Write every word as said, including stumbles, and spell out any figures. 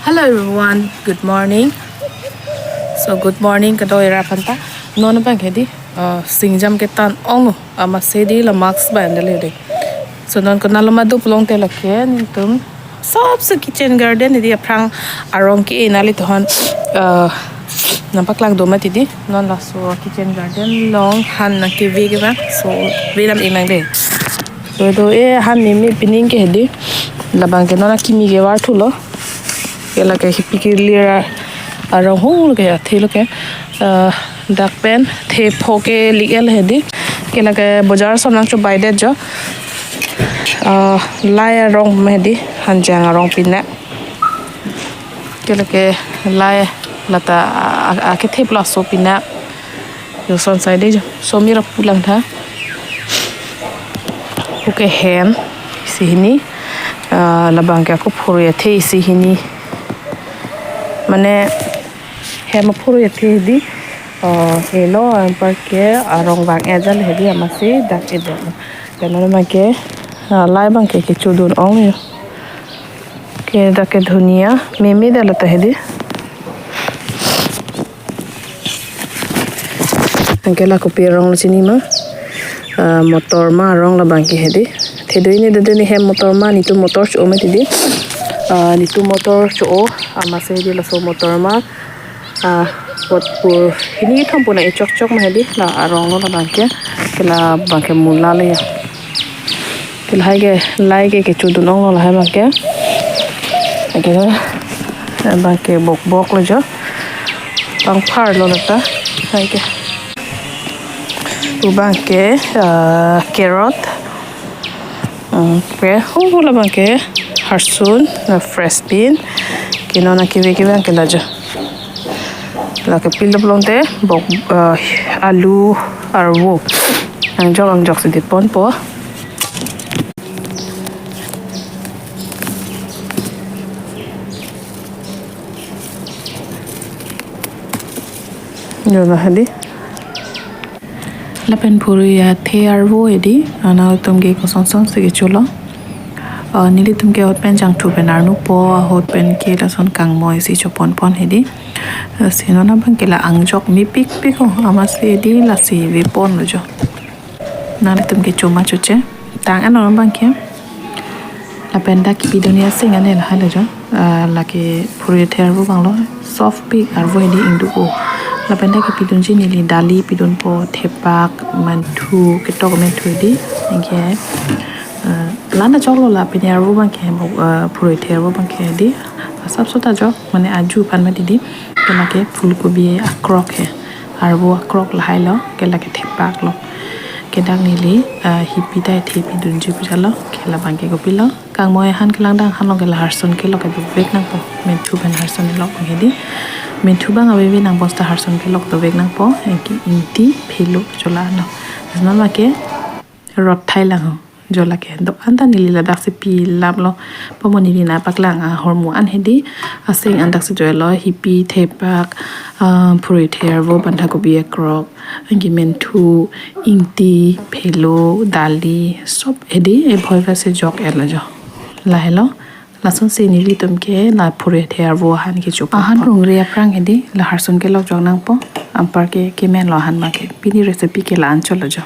Hello everyone, good morning. So good morning kadokave aphan ta. Non abang ke di, uh, singjam ketan ong, amatsi di la mask bandel hedi. So non konatlo ma do pulote lake nelitum sapso kitchen garden di aphrang arong ke nanglitumphan, uh, nangpaklang do mati di. Non laso kitchen garden along han nangkeve ke bang. So velam inang de. Dodo-e han meme pining ke hedi. Labang ke non akimi kevar thulo. Ke lake hipi kelir arong hung lo ke, athe lo ke, ah, dak pen thepho ke lik-el hedi. Ke lake bojar ason nangchobai det jo. Ah, lai arong meme hedi, hanjang arong pinak. Ke lake lai lata a, a, akethep laso pinak. Lason asai de jo. So mira pulang tha. Oke, hem isi hini. Ah, labang ke ako phurui athe isi hini. Mane hem phurui athe di. Ah, elo anparke arong vang-et jal hedi, amatsi dak-et jal. Keno abangke, ah, lai abangke kechodun ong yo. Ke dak ke dhunia meme de lata hedi. Anke la kopi arong lo chini ma? Ah, motor ma arong labang ke hedi. Thedo-i ne dede ne hem motor ma, nelitum motor cho-o mati di. Ah, nelitum motor cho-o, amatsi di laso motor ma. Ah, pot pur hini thom puna echok chok ma hedi, la arong lo labang ke. Ke labang ke mula le ya. Ke lahai ke, lai ke kechodun ong lo lahai abangke. Ke, abangke bok bok lo jo. Pangphar lo lata. Lahai ke. Abangke, ah, carrot. Hmm, ke, hu hu labangke harsun, ah, fresh bean. Ke non akeve ke abangke la jo. Lake pilo pulote bok, eh, alu arvo. Angjok angjok si dipon po. Yo la hedi. Lapen phurui athe arvo hedi, ah, nangtum ke koson son si kecho lo. Ah, nelitum ke ahut pen jangthu pen arnu po, ahut pen ke lason kangmoi si chopon pon hedi. Ah, si non abangke la angjok mepik pik ho, amatsi di lasi vepon lo jo. Nanglitum ke cho ma choche. Tang an abangke. Lapen dak kipidun asing ane lahai lo jo. Ah, lake phurui athe arvo abang lo. Soft pik arvo hedi ingdu o. Lapen dak kipidunji neli dali pidun po, thepak, menthu, ketok menthu hedi. Anke, ah, la-an ajok lo la pini arvo abangke, ah, phurui athe arvo abangke hedi. Asapso ta ajok, mane aju aphan mati di. Ke lake phulkobi akrok he. Arvo akrok lahai lo, ke lake thepak lo. Ke dak neli, ah, hipi ta athe pidunji pu jalo, ke labangke kopi lo. Kangmoi ahan kelang dang ahan lo ke la harsun kelok ke dovek nangpo. Menthu pen harsun kelok abang hedi. Menthu abang aveve nang bosta harsun kelok dovek nangpo. Anke ingti phelo chola lo. Asna lake rot thai lang ho. Jo lake do-an ta neli ladak si pilap lo. Pamo neli nangpaklang ahormu an hedi. Asing an dak si jo lo, hipi, thepak, ah, phurui athe arvo, banda kobi akrok. Anke menthu, ingti, phelo, dali, sob hedi, e bhoi va si jok-et lo jo. Lahelo, lason si nelitum ke la phurui athe arvo ahan kecho. Ahan rungri aphrang hedi, la harsun kelok jok nangpo, anparke kemen lo ahan abangke, pini recipe ke la-an chot lo jo.